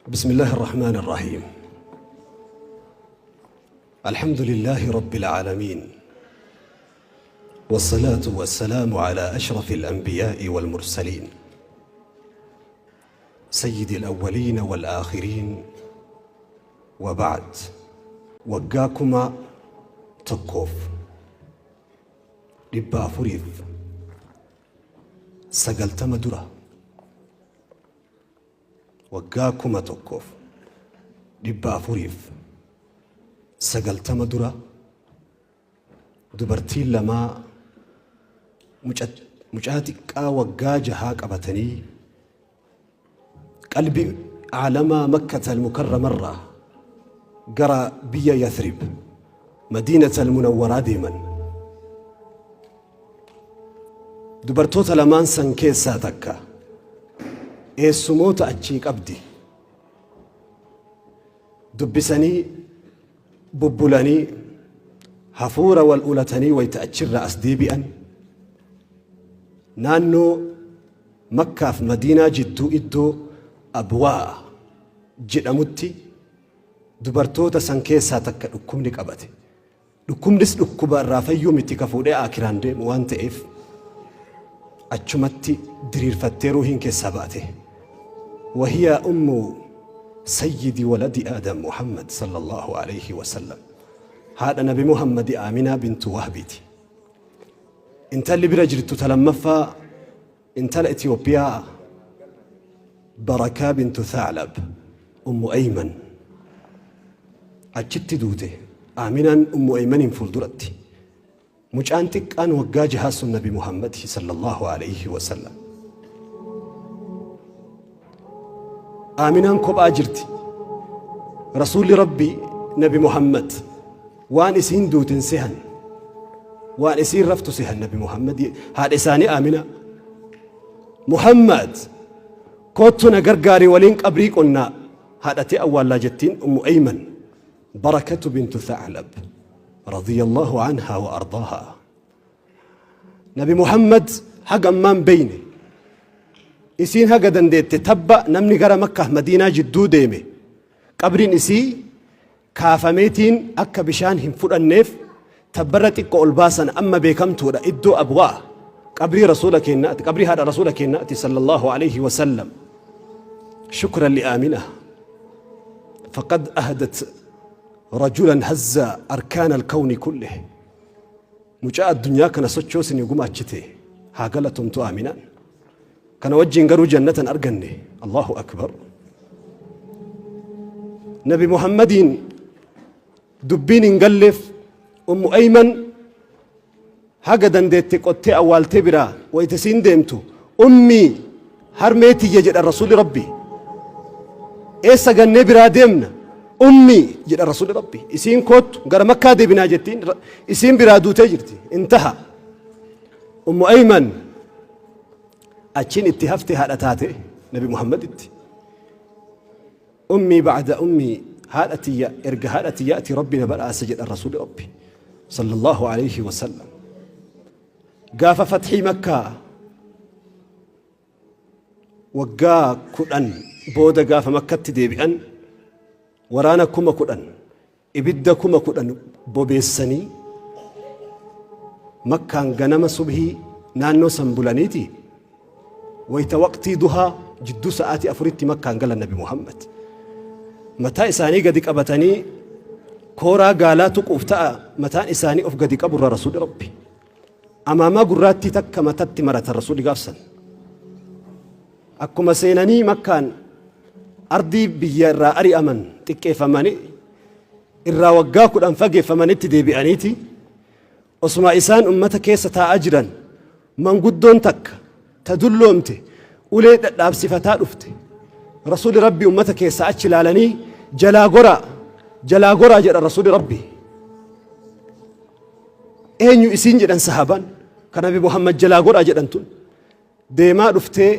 بسم الله الرحمن الرحيم. الحمد لله رب العالمين، والصلاة والسلام على أشرف الأنبياء والمرسلين، سيد الأولين والآخرين، وبعد. Waggaa 1490 dura, waggaa 1490 dura, dubartiin lamaa mucaa xiqqaa waggaa 6 qabatanii qalbii aalamaa Makkata al-Mukarramarraa gara biyya Yathrib, Madiinata al-Munawwaraa deeman. Dubartoota lamaan san keessaa takka eessumoota achii qabdi. Dubbisanii bubbulanii, hafuura wal ulatanii, wayta achirraa as deebi'an, naannoo Makkaaf Madiinaa jidduu iddoo Abwaa jedhamutti dubartoota san keessaa takka dhukkubni qabate. Dhukkubnis dhukkuba irraa fayyuu miti, ka fuudhee aakiraan deemu waan ta'eef, achumatti diriirfattee ruuhiin keessaa baate. وهي أم سيد ولد آدم محمد صلى الله عليه وسلم، haadha Nabi Muhammad, Aaminaa bintu Wahbiiti. Intalli bira jirtu ta lammaffaa intala Itiyoophiyaa, Barakaa bintu Thaclab, Ummu Ayman, achitti duute. Aaminaan Ummu Aymaniin fuulduratti. Mucaan xiqqaan waggaa 6 sun Nabi Muhammad صلى الله عليه وسلم. Aaminaan kophaa jirti. Rasuulli Rabbi Nabi Muhammad waan isiin duutin sehan, waan isiin raftu sehan. Nabi Muhammad haadha isaanii Aamina, "Muhammad, koottu na gargaari, waliin qabrii qonnaa, haadhatee awwaallaa," jettiin Ummu Ayman, Barakatu bintu Thaclab رضي الله عنها وأرضاها. Nabi Muhammad haga ammaan beyne. Isiin haga dandeette tabba namni gara Makkaaf Madiinaa jidduu deeme qabriin isii kaafameetiin akka bishaan hin fudhanneef tabbarra xiqqoo ol baasan. Amma beekamtuudha iddoo Abwaa, qabrii rasuula keennaati, qabrii haadha rasuula keennaati صلى الله عليه وسلم. شكرا لآمنة، فقد أهدت رجلا هز أركان الكون كله. Mucaa addunyaa kana sochoosin gumaachite, haa galatomtu Aaminaan. Kana wajjin garuu jannatan arganne. الله أكبر. Nabi Muhammadiin dubbiin hin galleef. Ummu Ayman haga dandeette qottee awwaaltee biraa wayita isiin deemtu, "Ummii, harmee tiyya," jedha rasuuli Rabbi, "eessa gannee biraa deemna, ummii?" jedha rasuuli Rabbi. Isiin, "Koottu, gara Makkaa deebinaa," jettiin. Isiin biraa duutee jirti, intaha. Ummu Ayman achiin itti hafte, haadha taate Nabi Muhammaditti. "أمي بعد أمي", haadha tiyya erga haadha tiyyaati Rabbi na badhaase, jedha rasuuli Rabbi صلى الله عليه وسلم. Gaafa fatxii Makkaa waggaa 10 booda, gaafa Makkatti deebi'an, waraana 10,000, ibidda 10,000 bobeessanii Makkaan ganama subhii naannoo san bulaniiti, wayta waqtii duhaa jidduu sa'aatii 4tti Makkaan galan. Nabi Muhammad mataa isaanii gadi qabatanii kooraa gaalaa tuquuf ta'a mataan isaanii of gadi qaburra. Rasuuli Rabbi amaamaa gurraattii takka matatti maratan. Rasuuli gaafsan akkuma seenanii Makkaan ardii biyya irraa ari'aman, xiqqeeffamanii irraa waggaa 10 fageeffamanitti deebi'aniiti, osuma isaan ummata keessa taa'aa jiran, manguddoon takka ta dulloomte ulee dhadhaabsifataa dhufte. Rasuuli Rabbi ummata keessa achi ilaalanii, "Jalaa goraa, jalaa goraa," jedha rasuuli Rabbi. "Eenyu isiin?" jedhan sahaabaan. Kan Nabi Muhammad jalaa godhaa jedhan tun deemaa dhuftee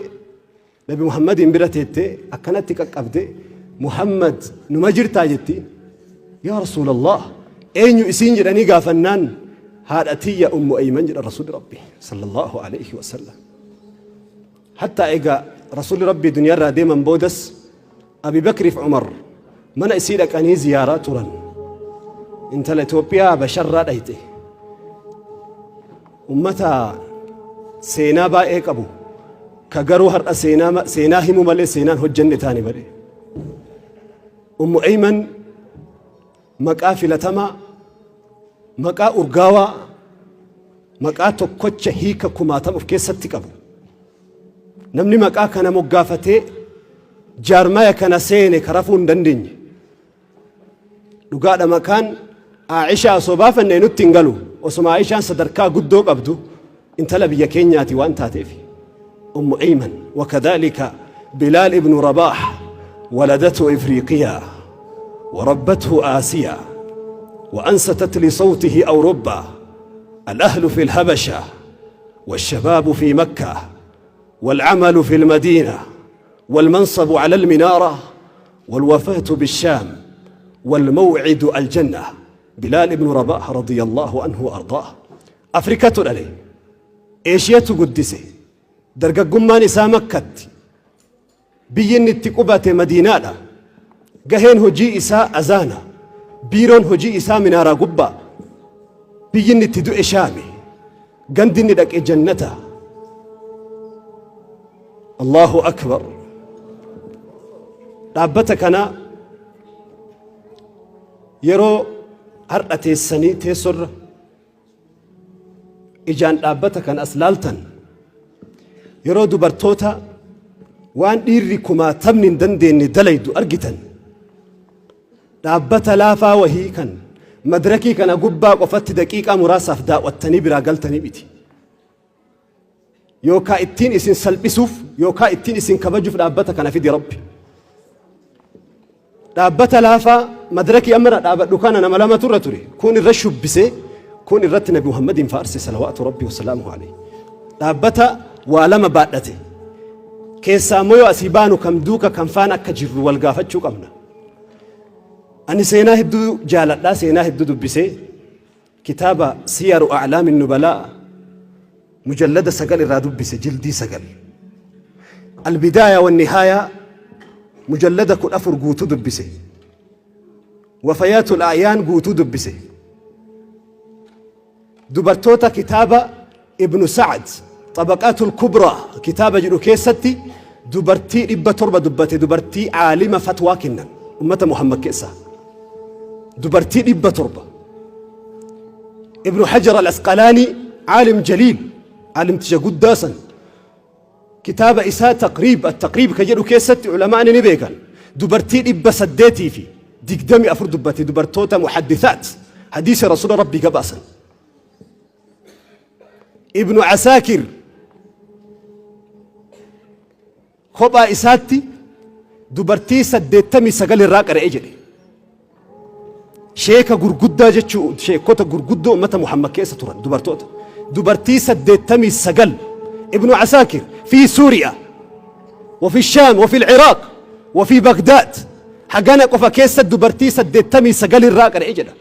Nabi Muhammadiin bira teettee akkanatti qaqqabde. "Muhammad, numa jirtaa?" jettiin. "Yaa Rasuulallah, eenyu isiin?" jedhanii gaafannaan, "Haadha tiyya Ummu Ayman," jedha rasuuli Rabbi صلى الله عليه وسلم. Hattaa egaa rasuuli Rabbii duniyaarraa deeman boodas Abi Bakriif Umar mana isii dhaqanii ziyaaraa turan. Intala Itoophiyaa Habasharraa dhayxe. Ummata seenaa baay'ee qabu ka garuu har'a seenaa seenaa himu malee seenaan hojjenne taane malee. Ummu Ayman maqaa filatamaa, maqaa urgaawaa, maqaa tokkocha hiika kumaatama of keessatti qabu. Namni maqaa kana moggaafatee jaarmaya kana seene ka rafuu hin dandeenye. Dhugaadha maqaan Aishaa osoo baafanne nutti hin galu. Osuma Aishaan sadarkaa guddoo qabdu intala biyya keenyaati waan taateef. Ummu Ayman wakadhalika Bilaal ibnu Rabaah waladatu Ifriiqiyaa وربته آسيا وأنستت لصوته أوروبا الأهل في الهبشة والشباب في مكة والعمل في المدينة والمنصب على المنارة والوفاة بالشام والموعد الجنة بلال بن رباح رضي الله عنه وأرضاه أفريكا عليه إيشيا قدسه dargaggummaan isaa Makkatti, biyyi inni itti qubate Madiinaadha. Gaheen hojii isaa azaana, biiroon hojii isaa minaaraa gubbaa. Biyyi inni itti du'e Shaami, gandi inni dhaqe jannata. Allahu akbar. Dhaabbata kana yeroo har'a teessanii teessorra ijaan dhaabbata kan as laaltan yeroo dubartoota waan dhiirri kumaatamni hin dandeenye dalaydu argitan dhaabbata laafaa wahii kan madrakii kana gubbaa qofatti daqiiqaa muraasaaf daawwattanii biraa galtanii miti. Yookaa ittiin isin salphisuuf yookaa ittiin isin kabajuuf dhaabbata kana fidi Rabbi. Dhaabbata laafaa madrakii amma irra dhaabadhu kana nama lamatu irra ture. Kun irra shubbisee kun irratti Nabi Muhammadiin faarse salawaatu Rabbi wasalaamuhu alayhi. Dhaabbata waa lama baadhate. Keessaa immoo yoo asii baanu kam duuka kam faana akka jirru wal gaafachuu qabna. Ani seenaa hedduu jaaladhaa seenaa hedduu dubbisee Kitaaba Siyaru A'laami Nubalaa mujallada 9 irraa dubbise jildii 9. Albidaaya Wannihaayaa mujallada 14 guutuu dubbise. Wafayaatul A'yaan guutuu dubbise. Dubartoota kitaaba Ibnu Sa'ad Xabaqaatul Kubraa kitaaba jedhu keessatti dubartii 700 dubbate dubartii aalima fatwaa kennan ummata Muhammad keessaa. Dubartii 700. Ibnu Hajar al-Asqalaanii aalim jaliil aalimticha guddaa san kitaaba isaa taqriib at-taqriib ka jedhu keessatti ulamaani ni beekan dubartii 824 dubbate dubartoota muhaddithaat hadiisa rasuula rabbii gabaasan. Ibnu Asaakir kophaa isaatti dubartii 89 irraa qara'e jedhe. Sheeka gurguddaa jechuu sheekota gurguddoo ummata Muhammad keessa turan dubartoota. Dubartii 89 Ibnu Asaakir fi Suuriyaa وفي الشام وفي العراق وفي بغداد hagana qofa keessa dubartii 89 irraa qara'e jedha.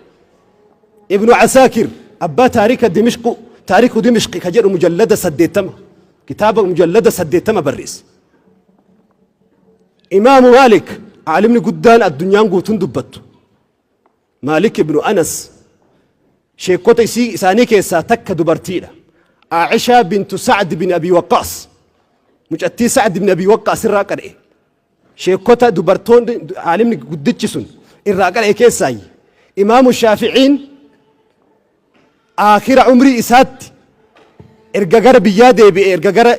Ibnu Asaakir abbaa taarika Dimishqu taariku Dimishqi ka jedhu mujallada 80 kitaaba mujallada 80 barreesse. Imaamu Maalik aalimni guddaan addunyaan guutuun dubbattu. Maalik ibnu Anas sheekota isii isaanii keessaa takka dubartiidha. Aishaa bintu Sa'd bin Abi Waqqaas mucattii Sa'd bin Abi Waqqaas irraa qara'e. Sheekkota dubartoonni aalimni guddichi sun irraa qara'e keessaayyi. Imaamu Shaafi'iin aakhira umrii isaatti erga gara biyyaa deebi'e erga gara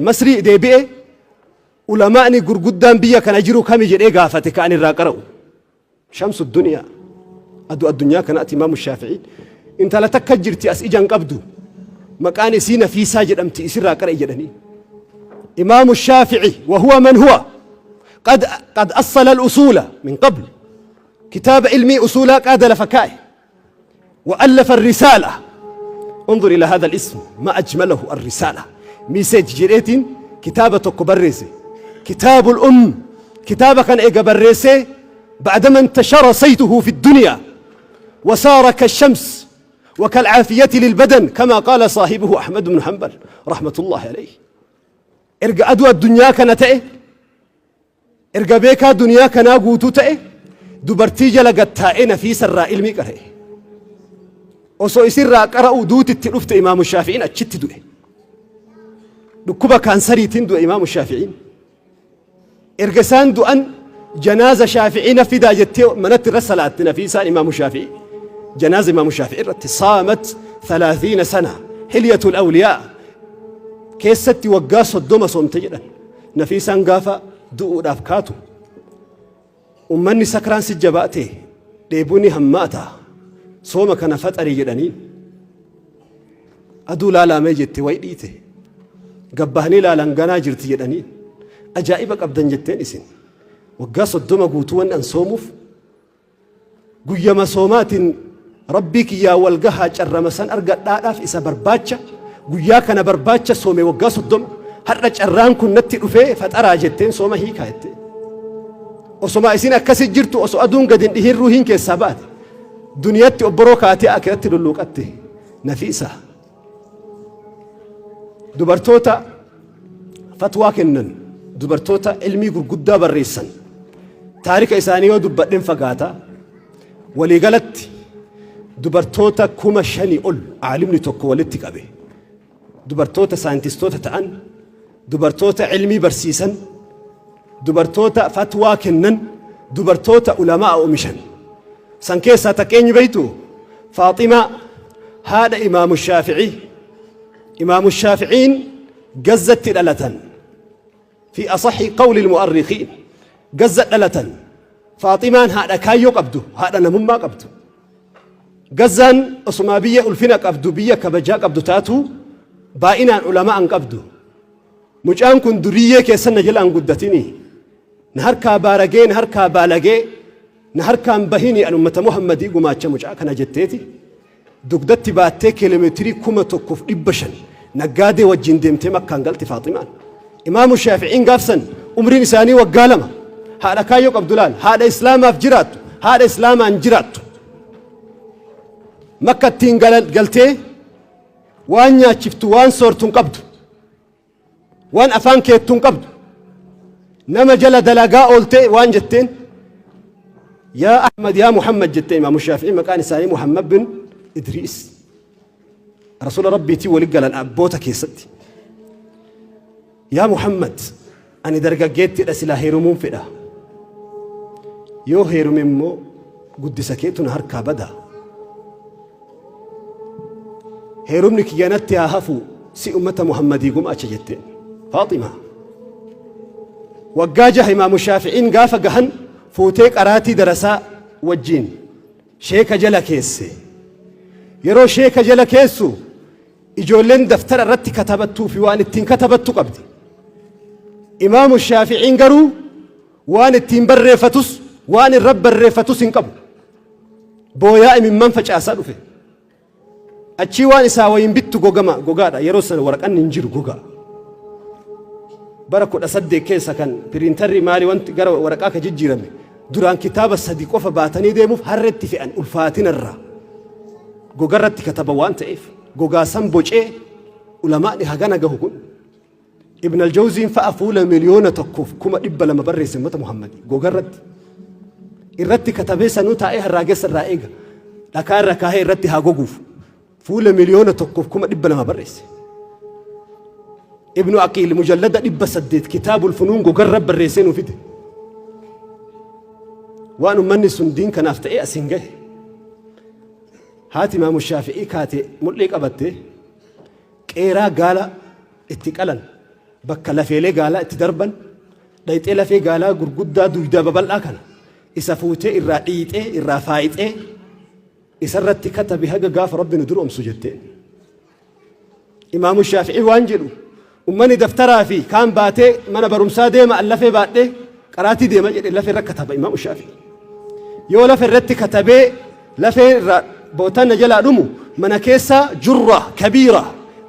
Masrii deebi'e ulamaa'ni gurguddaan biyya kana jiru kami jedhee gaafate ka'an irraa qara'u. Shamsu duniyaa aduu addunyaa kanaati Imaamu Shaafi'iin intala takka jirti as ija hin qabdu maqaan isii Nafiisaa jedhamti isirraa qara'e jedhanii. Imaamu Shaafi'i wahuwa man huwa qad assala al-usuula min qabl kitaaba ilmii usuulaa qaada lafa kaa'e وألف الرسالة انظر إلى هذا الاسم ما أجمله الرسالة ميسيج جريتين كتابة بريسي كتاب الأم كتابة كان إيجا بريسي بعدما انتشر صيته في الدنيا وصار كالشمس وكالعافية للبدن كما قال صاحبه أحمد بن حنبل رحمة الله عليه إرجع أدوى الدنيا كانت إيه؟ Erga beekaa duniyaa kanaa guutuu ta'e, dubartii jala gad taa'ee Nafiisa irraa ilmii qara'e. Osoo isirraa qara'uu duuti itti dhufte Imaamu Shaafi'iin achitti du'e. Dhukkuba kaansariitiin du'e Imaamu Shaafi'iin. Erga isaan du'an janaaza Shaafi'ii na fidaa jettee manatti irra salaatte Nafiisaan Imaamu Shaafi'ii. Janaaza Imaamu Shaafi'ii irratti saamat 30 sana hilyatul awliyaa keessatti waggaa 30 soomte jedhan. Nafiisaan gaafa du'uudhaaf kaatu ummanni sakraan si jabaate dheebuun ni hammaata sooma kana faxarii jedhaniin. Aduu laalaamee jette wayi dhiite. Gabbahanii laalan ganaa jirti jedhaniin. Ajaa'iba qabdan jetteen isin. Waggaa 30 guutuu wanni an soomuuf Guyyama soomaatiin Rabbii kiyyaan wal gahaa carrama san argadhaadhaaf isa barbaacha guyyaa kana barbaacha soome waggaa 30 har'a carraan kun natti dhufee faxaraa jetteen sooma hiikaa jette. Osoma isin akkasi jirtu osoo aduun gadi hin dhihin ruuhiin keessaa baate duniyatti obboroo kaatee akiratti lulluuqatte Nafiisa. Dubartoota fatwaa kennan, dubartoota ilmii gurguddaa barreessan, taarika isaanii yoo dubbadhen fagaata. Waliigalatti dubartoota 5,000 ol aalimni tokko walitti qabe. Dubartoota saayintistoota ta'an, dubartoota ilmii barsiisan, dubartoota fatwaa kennan, dubartoota ulamaa oomishan. San keessaa takka eenyu beektu? Faaximaa haadha Imaamu Shaafi'ii. Imaamu Shaafi'iin Gazzatti dhalatan. Fi asaxi qawli mu'arrikiin. Gazza dhalatan. Faaximaan haadha kaayyoo qabdu, haadha namummaa qabdu. Gazzaan osumaa biyya ulfina qabdu, biyya kabajaa qabdu taatu baay'inaan ulamaa hin qabdu. Mucaan kun duriyyee keessan na jalaan guddatini. Na harkaa baaragee, na harkaa baalagee, na harkaan bahini an ummata Muhammadii gumaacha mucaa kana jetteeti. Dugdatti baattee kiiloomeetirii 1500 naggaadee wajjin deemtee Makkaan galti Faaximaan. Imaamu Shaafi'iin gaafsan umriin isaanii waggaa 2. Haadha kaayyoo qabdu laal. Haadha Islaamaaf jiraattu. Haadha Islaamaan jiraattu. Makkattiin galtee waan nyaachiftu waan soortu hin qabdu. Waan afaan keettu hin qabdu. Nama jala dalagaa ooltee waan jetteen yaa Ahmad yaa Muhammad jettee Imaamu Shaafi'ii maqaan isaanii Muhammad bin Idriis. Rasuula Rabbiitii wali galan abboota keessatti. Yaa Muhammad ani dargaggeettiidha silaa heerumuun fedha. Yoo heerume immoo guddisa keetu na harkaa bada. Heerumni kiyya natti haa hafu si ummata Muhammadii gumaacha jetteen. Faaxima. Waggaa jaha Imaamu Shaafi'iin gaafa gahan fuutee qaraatii darasaa wajjiin sheeka jala keesse. Yeroo sheeka jala keessu ijoolleen daftara irratti katabattuu fi waan ittiin katabattu qabdi. Imaamu Shaafi'iin garuu waan ittiin barreeffatus waan irra barreeffatus hin qabu. Booyaa imimman facaasaa dhufe. Achii waan isaa wayiin bittu gogama gogaadha. Yeroo sana waraqanni hin jiru gogaa. Bara 18 keessa kan piriintarri maali wanti gara waraqaa ka jijjiirame duraan kitaaba sadi qofa baatanii deemuuf harreetti fe'an ulfaatinarraa. Gogarratti kataba waan ta'eef gogaa san bocee ulamaani hagana gahu kun Ibn al-Jawziin fa'a fuula 1,200,000 barreesse ummata Muhammadii gogarratti. Irratti katabee sanuu taa'ee harraagessa irraa eega. Dhakaa irra kaahee irratti haa goguuf. Fuula 1,200,000 barreesse. Ibnu Aqiil mujallada 800 kitaabul funuun gogarra barreessee nuu fide. Waan ummanni sun diin kanaaf ta'ee asiin gahe. Haati Imaamu Shaafi'ii kaate mul'ii qabattee qeeraa gaala itti qalan bakka lafeelee gaalaa itti darban dhayxee lafee gaalaa gurguddaa duydaa babal'aa kana isa fuutee irraa dhiixee irraa faayixee isarratti katabi haga gaafa rabbi nu duroomsu jetteen. Imaamu Shaafi'ii waan jedhu ummanni daftaraa fi kaan baatee mana barumsaa deema an lafee baadhee qaraatii deema jedhe lafee irra kataba Imaamu Shaafi'ii. Yoo lafa irratti katabee lafee irraa bootaan na jalaa dhumu mana keessa jurra kabiira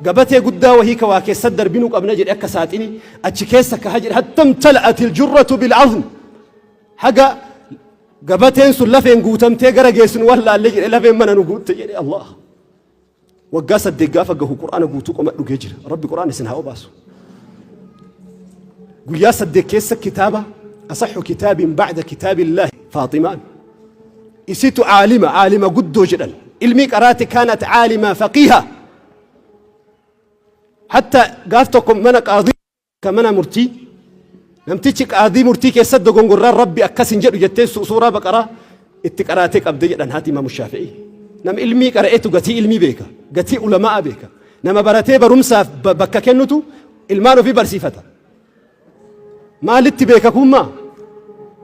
gabatee guddaa wahii ka waa keessa darbinuu qabna jedhe akka saaxinii achi keessa kaha jedhe hatta imtala'atil jurratu bil'azm haga gabateen sun lafeen guutamtee gara geessinu wallaalle jedhe lafeen mana nu guutte jedhe Allah. Waggaa 8 gaafa gahu Qur'aana guutuu qoma dhugee jira. Rabbi Qur'aana isin haa obaasu. Guyyaa 8 keessa kitaaba Asaxu kitaabin bacda kitaabillahi Faaximaan. Isitu caalima, caalima guddoo jedhan. Ilmii qaraate kaanat caalima faqiiha. Hatta gaaf tokko mana qaadii ka mana murtii namtichi qaadii murtii keessatti dogongorraan rabbi akkas hin jedhu jettee suuraa baqaraa itti qaraatee qabde jedhan haati imaamu shaafi'ii. Nama ilmii qara'etu gatii ilmii beeka, gatii ulama'a beeka. Nama baratee barumsaaf bakka kennutu ilmaan ofii barsiifata. Maalitti beeka kummaa?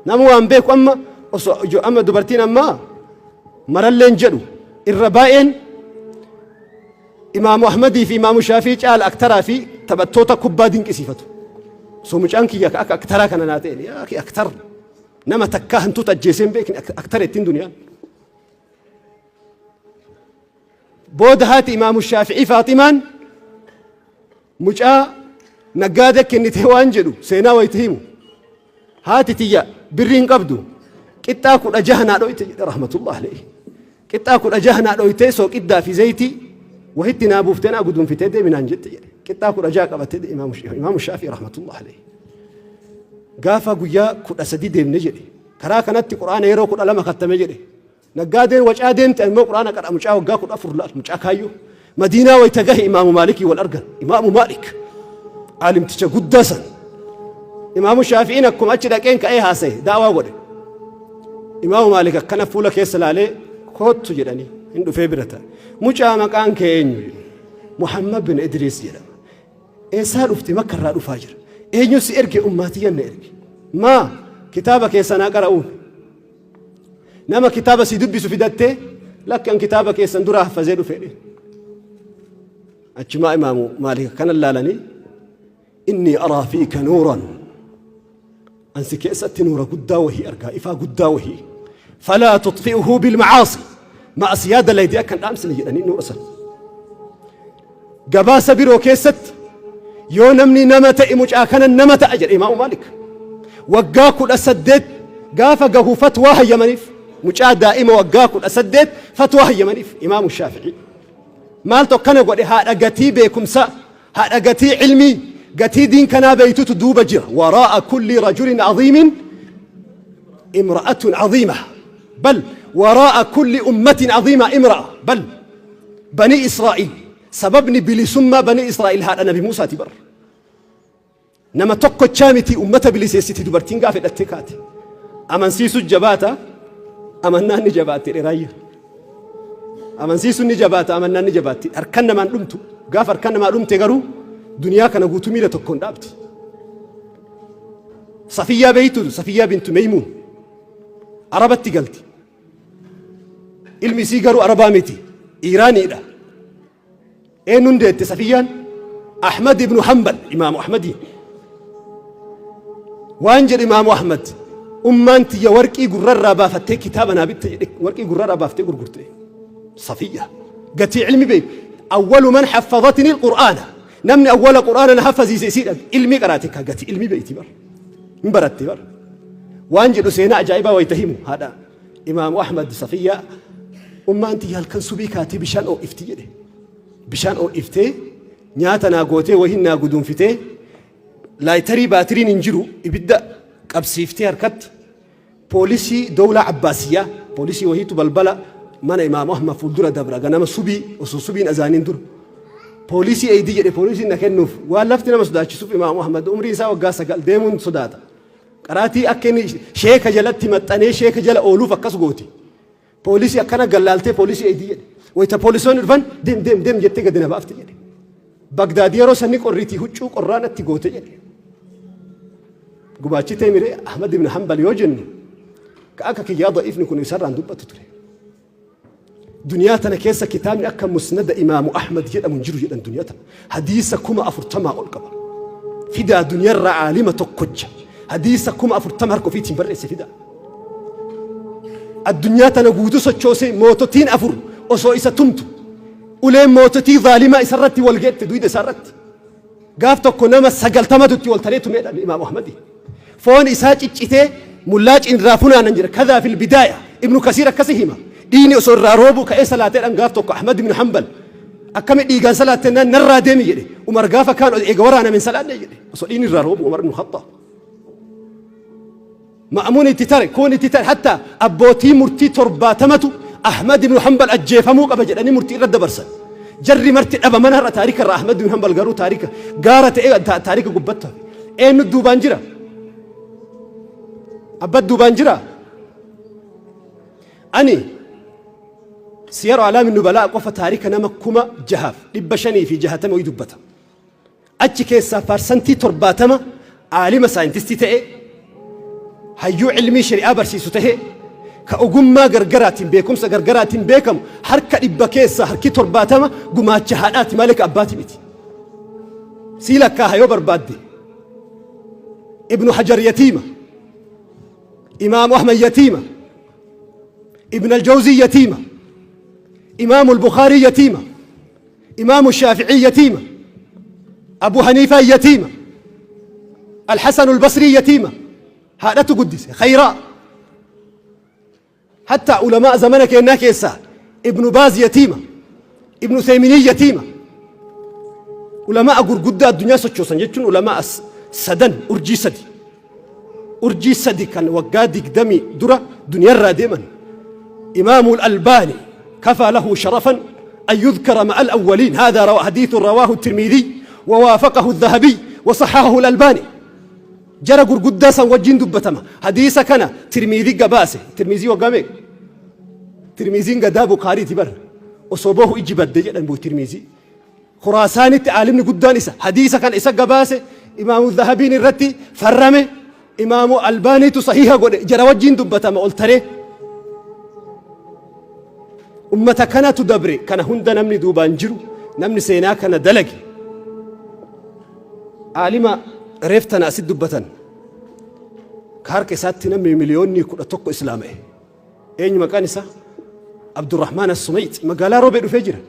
Nama waan beeku amma osoo amma dubartiin ammaa maralleen jedhu irra baay'een Imaamu Ahmadii fi Imaamu Shaafii caala aktaraa fi taphattoota kubbaa dinqisiifatu. Osoo mucaan kiyya akka aktaraa kana naa ta'e yaa akhi aktar nama takkaa hantuuta ajjeesee hin beekne aktara ittiin duniyaan. Booda haati Imaamu Shaafi'ii Faaximaan mucaa naggaada kennitee waan jedhu seenaa wayita himu. Haati tiyya birrii hin qabdu qixxaa 16 naa dhoyte jedhe rahmatullah alayhi. Qixxaa 16 naa dhoytee sooqiddaa fi zayitii wahitti naa buuftee naa guduunfitee deemi naan jette jedhe. Qixxaa 16 qabatee Imaamu Shaafii rahmatullah alayhi. Gaafa guyyaa 13 deemne jedhe. Karaa kanatti Qur'aana yeroo 12 kattame jedhe. Naggaadeen wacaa deemte ani immoo Qur'aana qara mucaa waggaa 14 laal mucaa kaayyoo. Madiinaa wayita gahe Imaamu Maalikii wal argan. Imaamu Maalik aalimticha guddaa san. Imaamu Shaafi'iin akkuma achi dhaqeen ka'ee haasa'e da'waa godhe. Imaamu Maalik akkana fuula keessa laalee koottu jedhanii hin dhufee bira taa'e. Mucaa maqaan kee eenyu jedhe. Muhammad bin Idriis jedhama. Eessaa dhufte makka irraa dhufaa jira. Eenyu si erge ummaatiyyan na erge. Maa kitaaba keessanaa qara'uun. Nama kitaaba si dubbisu fidattee lakki an kitaaba keessan duraa haffazee dhufe jedhe. Achumaa imaamu Maalik akkana laalanii inni araa fiika nuuran an si keessatti nuura guddaa wahii argaa ifaa guddaa wahii falaa tutfi'uhu bilmacaasi ma'asiyaa dalaydee akka hin dhaamsine jedhanii nuura san. Gabaasa biroo keessatti yoo namni nama ta'e mucaa kana nama ta'a jedhe Imaamu Maalik. Waggaa 18 gaafa gahu fatwaa hayyamaniif mucaa daa'ima waggaa 18 fatwaa hayyamaniif Imaamu Shaafi'ii. Maaltu akkana godhe haadha gatii beekumsaa haadha gatii ilmii gatii diin kanaa beeytutu duuba jira. Waraa'a kulli rajulin aziimin imra'atun aziima. Bal waraa'a kulli ummatin aziima imra'a. Bal Banii Israa'iil sababni bilisummaa Banii Israa'iil haadha Nabi Muusaati bar. Nama tokkochaa miti ummata biliseessiti dubartiin gaafa hidhattee kaate. Amansiisu jabaata amannaan ni jabaatti jedhe raayya. Amansiisuun ni jabaata amannaan ni jabaatti. Harkan namaan dhumtu gaafa harkan namaa dhumte garuu duniyaa kana guutuu miila tokkoon dhaabdi. Safiyyaa beeytu Safiyyaa bintu Meeymuun Arabatti galti. Ilmi isii garuu Arabaa miti. Iiraaniidha. Eenyuun deette Safiyyaan? Ahmad ibnu Hanbal, Imaamu Ahmadiin. Waan jedhe Imaamu Ahmad, ummaan tiyya warqii gurrarraa baafattee kitaaba naa bitte jedhe warqii gurrarraa baaftee gurgurte. Safiyya. Gatii ilmi beeku. Awwalu man haffadatni al-Qur'aana. Namni awwala Qur'aana na haffaziise isiidha. Ilmii qaraate ka gatii ilmi beeyti bar. Hin baratte bar. Waan jedhu seenaa ajaa'ibaa wayita himu haadha Imaamu Ahmad Safiyyaa ummaan tiyya halkan subii kaatee bishaan oo'ifti jedhe. Bishaan oo'iftee nyaata naa gootee wahiin naa guduunfitee laayitarii baatiriin hin jiru ibidda qabsiiftee harkatti poolisii dowlaa Abbaasiyyaa poolisii wahiitu balbala mana Imaamu Ahmad fuuldura dabra ganama subii osoo subiin azaaniin dura. Poolisii eeydi jedhe poolisiin na kennuuf waan lafti nama sodaachisuuf Imaamu Ahmad umriin isaa waggaa 9 deemuun sodaata. Qaraatii akka inni sheeka jalatti maxxanee sheeka jala ooluuf akkas gooti. Poolisii akkana gallaaltee poolisii eeydi jedhe. Wayita poolisoonni dhufan deem deem deem jettee gadi na baafte jedhe. Bagdaad yeroo sanni qorriitii huccuu qorraa natti goote jedhe. Gubaachitee miree Ahmad ibn Hanbal yoo jennu ka akka kiyyaa da'iifni kun isarraan dubbatu ture. Duniyaa tana keessa kitaabni akka musnada Imaamu Ahmad jedhamu hin jiru jedhan duniyaa tana. Hadiisa 40,000 ol qaba. Fidaa duniyarraa aalima tokkocha. Hadiisa 40,000 harka ofiitiin barreesse fidaa. Addunyaa tana guutuu sochoosee moototiin afur osoo isa tumtu uleen moototii zaalimaa isarratti wal geette duyda isaarratti. Gaaf tokko nama 90tu itti wal taree tumeedha Imaamu Ahmadi. Foon isaa ciccitee mullaacin irraa funaanan jedha. Kadhaa fil bidaaya. Ibnu Kasiir akkasi hima. Dhiigni osoo irraa roobuu ka'ee salaateedhaan gaaf tokko Ahmad ibn Hanbal akkami dhiigaan salaatte naan narraa deemi jedhe. Umar gaafa kaan eega waraaname hin salaanne jedhe. Osoo dhiigni irraa roobu Umar ibn Khattaab. Ma'muun itti tare, kuun itti tare, hatta abbootii murtii 70tu Ahmad ibn Hanbal ajjeefamuu qaba jedhanii murtii irra dabarsan. Jarri marti dhabaman har'a taarika irraa. Ahmad ibn Hanbal garuu taarika gaara ta'ee taarika gubbatti hafe. Eenyu duubaan jira? Abbat duubaan jira? Ani Siyaru Alaami Nubalaa qofa taarika nama 6560 wayii dubbata. Achi keessaa 70% aalima saayintistii ta'e, hayyuu ilmii shari'aa barsiisu ta'e, ka ogummaa gargaraatiin beekumsa gargaraatiin beekamu, harka 100 keessaa harki 70 gumaacha haadhaati malee ka abbaati miti. Sii lakkaaha yoo barbaadde. Ibnu Hajar yatiima. Imaamu Ahmad yatiima. Ibn Aljawzii yatiima. Imaamu Bukhaarii yatiima. Imaamu Shaafi'ii yatiima. Abu Haniifaa yatiima. Alhasan Albasrii yatiima. Haadhatu guddise. Khayraa. Hatta ulamaa zamana keenyaa keessaa Ibnu Baaz yatiima. Ibnu Useyminii yatiima. Ulamaa gurguddaa addunyaa sochoosan jechuun ulamaa sadan urjii sadi. Urjii sadi kan waggaa 20 dura duniyarraa deeman. Imaamu Albaani كفى له شرفا أن يذكر مع الأولين. هذا حديث رواه الترمذي ووافقه الذهبي وصححه الألباني. Jara gurguddaa san wajjin dubbatama. Hadiisa kana Tirmiizii gabaase. Tirmiizii waggaa meeqa? Tirmiiziin gadaa Bukaariiti bar. Osoo boohu ijji badde jedhan buu Tirmiizii. Khuraasaanitti aalimni guddaan isa. Hadiisa kana isa gabaase. Imaamu Zahabiin irratti farrame. Imaamu Albaaniitu sahiha godhe. Jara wajjin dubbatama ol taree. Ummata kanatu dabre. Kana hunda namni duubaan jiru, namni seenaa kana dalage. Aalima reef tana asit dubbatan. Ka harka isaatti namni miliyoonni 11 islaama'e. Eenyu maqaan isaa? Abdurrahmaan As-Sumayt magaalaa Roobee dhufee jira.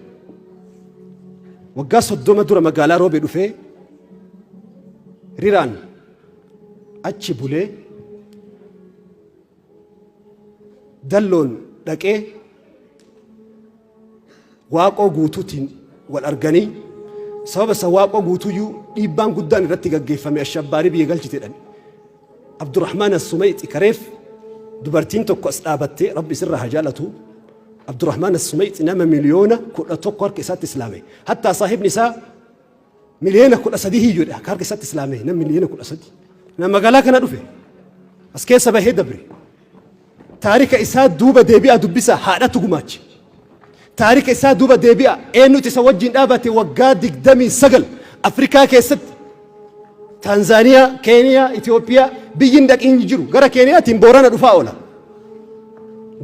Waggaa 30 dura magaalaa Roobee dhufee riraan achi bulee, dalloon dhaqee, Waaqoo Guutuutiin wal arganii, sababa isa Waaqoo Guutuyyuu dhiibbaan guddaan irratti gaggeeffame ashabbaarii biyya galchite jedhan. Abdurrahmaan As-Sumayxi kareef dubartiin tokko as dhaabattee Rabbi isirraa haa jaalatu. Abdurrahmaan As-Sumayxi nama miliyoona 11 harka isaatti islaame. Hattaa saahibni isaa miliyoona 13 hiyyuudha harka isaatti islaame, nama miliyoona 13. Nama magaalaa kana dhufe as keessa bahee dabre. Taarika isaa duuba deebi'aa dubbisaa, haadhatu gumaache. Taarika isaa duuba deebi'aa, eenyutu isa wajjin dhaabate waggaa 29 Afrikaa keessatti? Taanzaaniyaa, Keeniyaa, Itoophiyaa biyyi hin dhaqin jiru. Gara Keeniyaatiin Boorana dhufaa oola.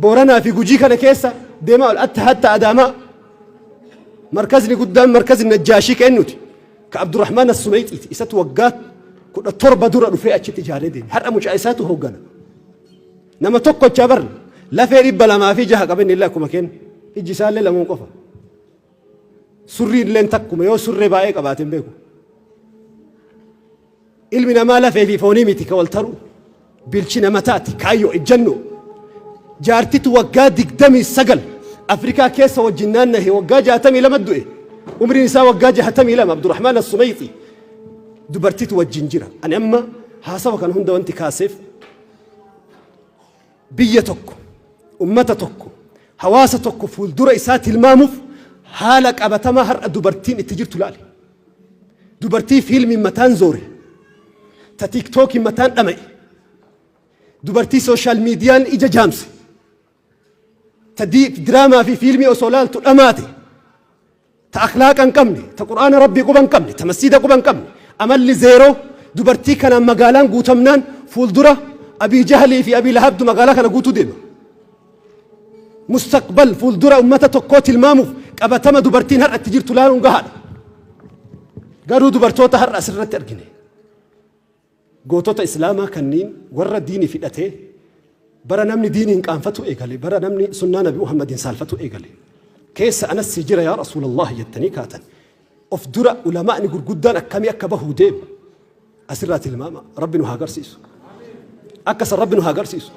Booranaa fi Gujii kana keessa deemaa oola. Atta hatta Adaamaa. Markazni guddaan markazni Najjaashii ka eenyuti? Ka Abdurrahmaan As-Sumayxiiti. Isatu waggaa 17 dura dhufee achitti ijaaree deeme. Har'a mucaa isaatu hooggana. Nama tokkochaa bar lafee 206 qaba inni illee akkuma kennu. Ijji isaallee lamuun qofa. Surrii illeen takkuma, yoo surree baay'ee qabaate hin beeku. Ilmi namaa lafee fi foonii miti ka wal taru. Bilchina mataati, kaayyoo, ejjannoo. Jaartitu waggaa 29 Afrikaa keessa wajjin naannahe, waggaa 62 du'e. Umriin isaa waggaa 62 Abdurrahmaan As-Sumayxi. Dubartitu wajjin jira. Ani amma haasawa kana hunda wanti kaaseef, biyya tokko, ummata tokko, hawaasa tokko fuuldura isaa tilmaamuuf haala qabatamaa har'a dubartiin itti jirtu laali. Dubartii fiilmiin mataan zoore, ta TikTokiin mataan dhama'e, dubartii social mediaan ija jaamse, ta diraamaa fi fiilmii osoo laaltu dhamaate, ta akhlaaqa hin qabne, ta Qur'aana Rabbii quba hin qabne, ta masjiida quba hin qabne, amalli zeeroo, dubartii kanaan magaalaan guutamnaan fuuldura Abii Jahlii fi Abii Lahabtu magaalaa kana guutuu deema. Mustaqbal fuuldura ummata tokkoo tilmaamuuf qabatama dubartiin har'a itti jirtu laaluun gahaadha. Garuu dubartoota har'a asirratti argine. Gootota Islaamaa kanniin warra diini fidhatee, bara namni diiniin qaanfatu eegale, bara namni sunnaa Nabi Muhammadiin saalfatu eegale keessa anas si jira yaa Rasuulallah jettanii kaatan. Of dura ulamaa'ni gurguddaan akkamii akka bahuu deemu asirraa tilmaama. Rabbi nu haa garsiisu. Akka san Rabbi nu haa garsiisu.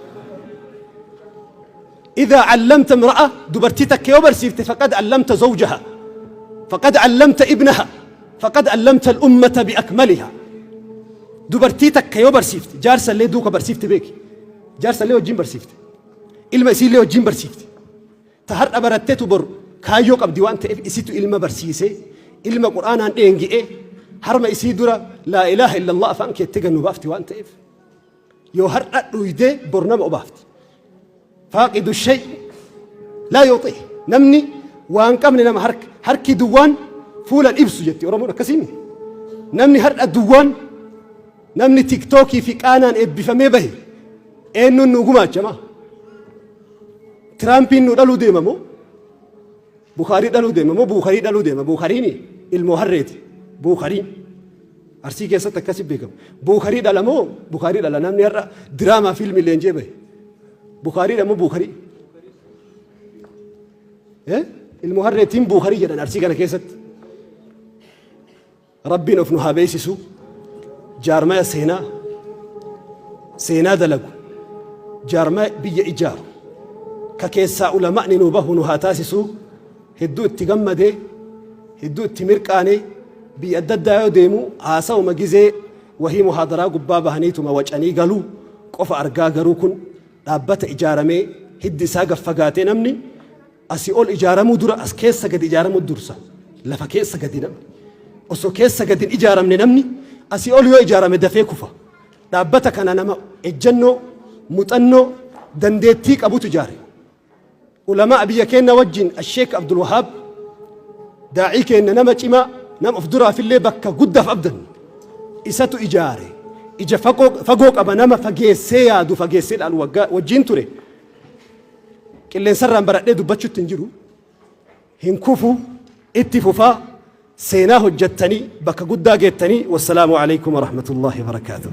إذا علمت امرأة، dubartii takka yoo barsiifte، فقد علمت زوجها، فقد علمت ابنها، فقد علمت الأمة بأكملها. Dubartii takka yoo barsiifte, jaarsa illee duuka barsiifte beeki. Jaarsallee wajjin barsiifte. Ilma isiillee wajjin barsiifte. Ta har'a barattetu bor kaayyoo qabdi waan ta'eef isitu ilma barsiisee ilma Qur'aanaan dheengi'ee harma isii dura laa ilaaha illallah afaan keettee gannu baafti waan ta'eef yoo har'a dhuydee bor nama obaafti. Faaqidu shay laa yuuxii namni waan qabne nama harka harki duwwaan fuulan ibsu jetti Oromoon akkasiimi. Namni har'a duwwaan namni tiktookii fi qaanaan eebbifamee bahe eenyuun nu gumaachama? Tiraampiin nu dhaluu deema moo? Bukaarii dhaluu deema moo? Buukarii dhaluu deema. Buukariin ilmoo harreeti. Buukariin. Arsii keessatti akkasi beekama. Buukarii dhala moo? Bukaarii dhala. Namni har'a diraamaa fiilmii leenjee bahe. Bukaarii dha moo buukarii? Ilmoo harreetiin buukarii jedhan Arsii kana keessatti. Rabbiin of nu haa beeysisu. Jaarmaya seenaa seenaa dalagu, jaarmaya biyya ijaaru, ka keessaa ulama'ni nu bahu nu haa taasisu. Hedduu itti gammadee, hedduu itti mirqaanee, biyya adda addaa yoo deemu haasawuma gizee wahii muhaadaraa gubbaa bahaniituma wacanii galuu qofa argaa, garuu kun dhaabbata ijaaramee hiddi isaa gad fagaatee namni Asii ol ijaaramuu dura as keessa gadi ijaaramuu dursa. Lafa keessa gadi namni. Osoo keessa gadi hin ijaaramne namni asii ol yoo ijaarame dafee kufa. Dhaabbata kana nama ejjennoo, muxannoo, dandeettii qabutu ijaare. Ulamaa biyya keenya wajjin Asheek Abdul Wahaab daa'ii keenya nama cimaa nama of duraafillee bakka guddaaf abdannu. Isatu ijaare. Ija fagoo qaba, nama fageessee yaadu, fageessee ilaalu waggaa wajjin ture. Qilleensarraan baradhee dubbachuutti hin jiru. Hin kufu, itti fufaa, seenaa hojjettanii bakka guddaa geettanii. Wassalaamu alaikum warahmatullahi wabarakaatuh.